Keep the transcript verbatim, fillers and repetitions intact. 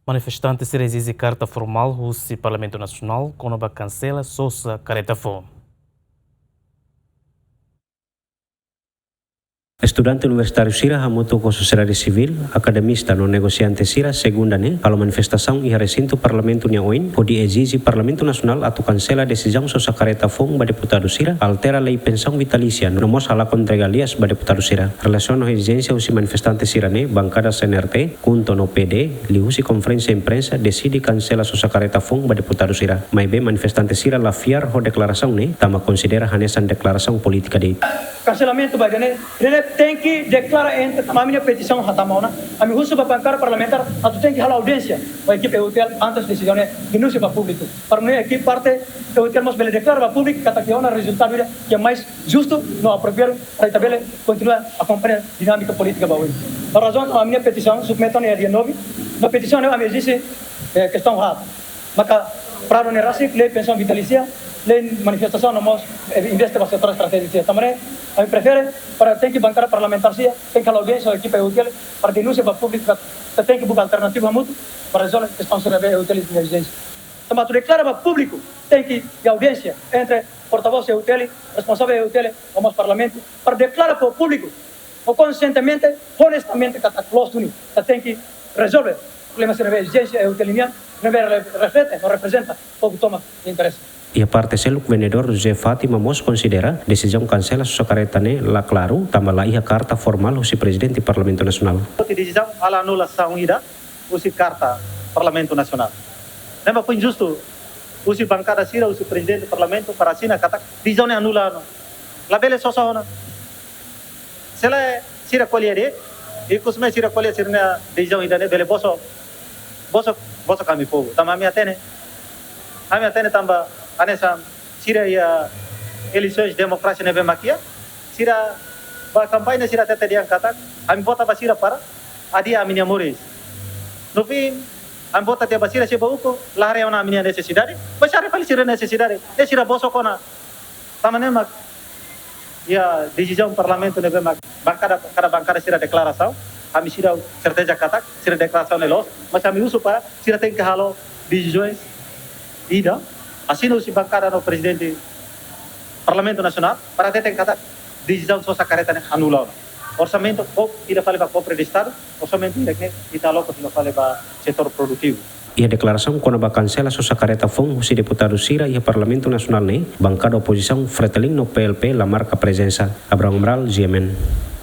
Manifestante sira ezije karta formál husi Parlamentu Nasionál kona-ba kansela sosa karreta foun. Estudante universitáriu sira hamutuk ho sosiedade sivíl, akademista no negosiante sira segunda ne'e halo manifestasaun iha resintu Parlamentu nia oin, hodi ezije Parlamentu Nasionál atu kansela desizaun sosa karreta foun ba deputadu sira, altera lei pensaun vitalísia, no mós halakon entrega lias ba deputadu sira. Relasiona ho ezijénsia husi manifestante sira ne'e, bankada C N R T, KHUNTO no P D, liuhusi konferénsia imprensa, deside kansela sosa karreta foun ba deputadu sira. Maibé manifestante sira la fiar ho deklarasaun ne'e, tanba konsidera hanesan deklarasaun polítika de'it. Kanselamentu ba ida-ne'e, ida-ne'e tenke deklara entre, tanba ami-nia petisaun hatama ona, ami husu ba bankada parlamentár atu tenke halo audiénsia ho ekipa E U T L antes desizaun ne'e denunsia ba públiku. Para nune'e ekipa parte E U T L mós bele deklara ba públiku katak iha ona rezultadu ida ke mais justu no apropriadu para ita bele kontinua akompaña dinámika polítika ba oin. Ba razaun ami-nia petisaun submete ona iha dia nove, no petisaun ne'e ami ezije, eh, kestaun haat. Maka Prado ne'e rasik, lei pensaun vitalísia, lei manifestasaun no mós, eh, investe ba setór estratéjiku. Tanba ne'e ami prefere para tenke bankada parlamentár sira tenke halo audiénsia ho ekipa E U T L para denunsia ba públiku, para tenke buka alternativa hamutuk para rezolve kestaun sira ne'ebé E U T L nia ezijénsia. Tanba atu deklara ba públiku tenke iha audiénsia entre portavós E U T L, responsavel E U T L, no mós Parlamentu, para deklara ba públiku, no konsientemente, onestamente, katak loos duni, ita tenke rezolve problema sira ne'ebé ezijénsia E U T L nian, ne'ebé re-, reflete no reprezenta povu tomak interese. Iha parte seluk, vendedór José Fátima mós konsidera desizaun kansela sosa karreta ne'e la klaru, tanba la iha karta formál husi Prezidente Parlamentu Nasionál. Foti desizaun halo anulasaun ida husi karta Parlamentu Nasionál. Ne'e mak injustu husi bankada sira, husi Prezidente Parlamentu para asina katak desizaun ne'e anula ona. Labele sosa ona. Se lae sira ko'alia de'it, ikus mai sira ko'alia sira-nia desizaun ida-ne'e bele bosok, bosok, bosok ami povu. Tanba ami hatene, ami hatene tanba hanesan sira iha eleisoens demokrasia ne'ebé mak iha, sira ba kampaña sira hatete dehan katak, ami vota ba sira para hadi'a ami-nia moris. No fim, ami vota tiha ba sira, se ba ukun, la haree ona ami-nia nesesidade, ba sira fali sira nesesidade, ne'e sira bosok ona. Tanba ne'e mak iha desizaun Parlamentu ne'ebé mak bankada, kada bankada sira deklarasaun, ami sira serteza katak sira deklarasaun ne'e loos, mas ami husu para sira tenke halo desizaun ida, asina husi bankada no Prezidente Parlamentu Nasionál, para hateten katak desizaun sosa karreta ne'e anula ona. Orsamentu kop-, ida fali ba kofre do Estadu, orsamentu ida-ne'e ita aloka fila fali ba setór produtivu. Iha deklarasaun kona-ba kansela sosa karreta foun husi deputadu sira iha Parlamentu Nasionál ne'e, bankada opozisaun Fretilin no P L P la marka prezensa. Abraham Amaral, G M N.